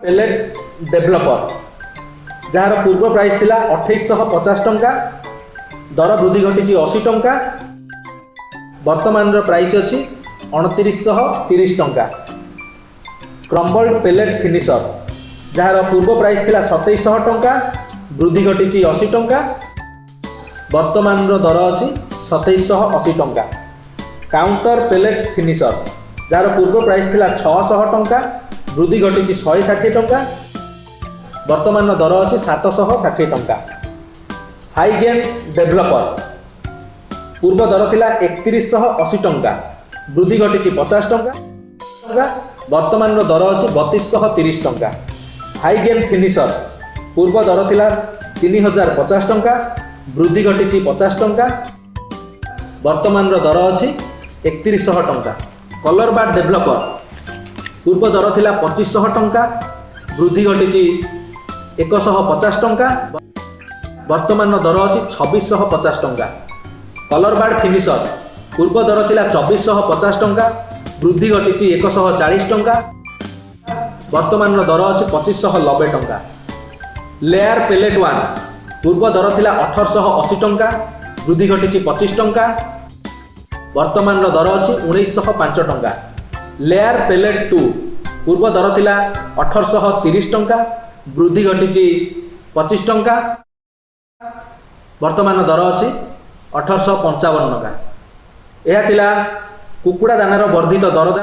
Pellet developer, ଯାହାର ପୂର୍ବ price ଥିଲା 2850 ଟଙ୍କା, ଦର ବୃଦ୍ଧି ଘଟିଛି 80 ଟଙ୍କା, ବର୍ତ୍ତମାନର ପ୍ରାଇସ୍ ଅଛି 2930 ଟଙ୍କା। କ୍ରମ୍ବଲ୍ଡ ପେଲେଟ୍ ଫିନିସର, ଯାହାର ପୂର୍ବ ପ୍ରାଇସ୍ ଥିଲା 2700 ଟଙ୍କା, ବୃଦ୍ଧି ଘଟିଛି 80 ଟଙ୍କା, ବର୍ତ୍ତମାନର ଦର ଅଛି 2780 ଟଙ୍କା। କାଉଣ୍ଟର ପେଲେଟ୍ ଫିନିସର, ଯାହାର ପୂର୍ବ ପ୍ରାଇସ୍ ଥିଲା 600 ଟଙ୍କା, ବୃଦ୍ଧି ଘଟିଛି 160 ଟଙ୍କା, ବର୍ତ୍ତମାନର ଦର ଅଛି 760 ଟଙ୍କା। ହାଇଗେନ୍ ଡେଭଲପର, ପୂର୍ବ ଦର ଥିଲା 3180 ଟଙ୍କା, ବୃଦ୍ଧି ଘଟିଛି 50 ଟଙ୍କା, ବର୍ତ୍ତମାନର ଦର ଅଛି 3230 ଟଙ୍କା। ହାଇଗେନ୍ ଫିନିସର, ପୂର୍ବ ଦର ଥିଲା 3050 ଟଙ୍କା, ବୃଦ୍ଧି ଘଟିଛି 50 ଟଙ୍କା, ବର୍ତ୍ତମାନର ଦର ଅଛି 3100 ଟଙ୍କା। କଲର ବାର୍ଡ ଡେଭଲପର, ପୂର୍ବ ଦର ଥିଲା 2500 ଟଙ୍କା, ବୃଦ୍ଧି ଘଟିଛି 150 ଟଙ୍କା, ବର୍ତ୍ତମାନର ଦର ଅଛି 2650 ଟଙ୍କା। କଲର ବାର୍ଡ ଫିନିସର, ପୂର୍ବ ଦର ଥିଲା 2450 ଟଙ୍କା, ବୃଦ୍ଧି ଘଟିଛି 140 ଟଙ୍କା, ବର୍ତ୍ତମାନର ଦର ଅଛି 2590 ଟଙ୍କା। ଲେୟାର ପେଲେଟ୍ ୱାନ୍, ପୂର୍ବ ଦର ଥିଲା 1880 ଟଙ୍କା, ବୃଦ୍ଧି ଘଟିଛି 25 ଟଙ୍କା, ବର୍ତ୍ତମାନର ଦର ଅଛି 1905 ଟଙ୍କା। ଲେୟାର ପେଲେଟ୍ ଟୁ, ପୂର୍ବ ଦର ଥିଲା 1830 ଟଙ୍କା, ବୃଦ୍ଧି ଘଟିଛି 25 ଟଙ୍କା, ବର୍ତ୍ତମାନ ଦର ଅଛି 1855 ଟଙ୍କା। ଏହା ଥିଲା କୁକୁଡ଼ା ଦାନାର ବର୍ଦ୍ଧିତ ଦରଦାମ।